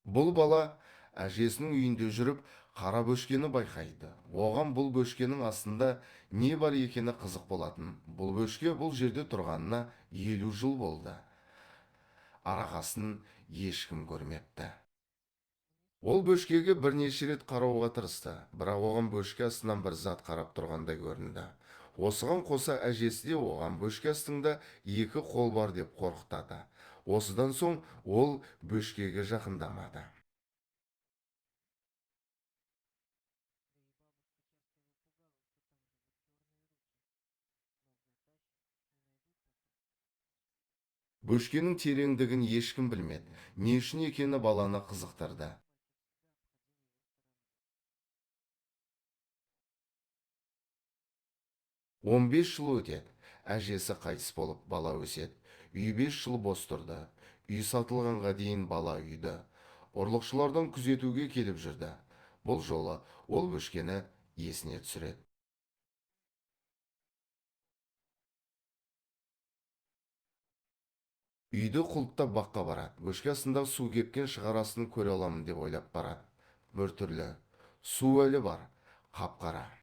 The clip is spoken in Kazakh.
Бұл бала әжесінің үйінде жүріп, қара бөшкені байқайды. Оған бұл бөшкенің астында не бар екені қызық болатын. Бұл бөшке бұл жерде тұрғанына 50 жыл болды. Арақасын ешкім көрмепті. Ол бөшкеге бірнеше рет қарауға тырысты, бірақ оған бөшке астынан бір зат қарап тұрғандай көрінді. Осыған қоса әжесі де оған бөшке астыңда екі қол бар деп қорқытады. Осыдан соң ол бөшкеге жақындамады. Да и бабушка часто его пугала, что там живут черные рухи. Мол, затащат и не найдут потом. Бөшкенің тереңдігін ешкім білмеді. Не үшін екені баланы қызықтырды. Мальчик всегда обходил его стороной. 15 жыл өтеді. Әжесі қайтыс болып, бала өседі. Үй 5 жыл бос тұрды. Үй сатылғанға дейін бала үйді ұрлықшылардан күзетуге келіп жүрді. Бұл жолы ол бөшкені есіне түсіреді. Үйді құлыптап баққа барады. Бөшке астындағы су кепкен шығарасын көре аламын деп ойлап барады. Бір түрлі. Су әлі бар. Қап-қара.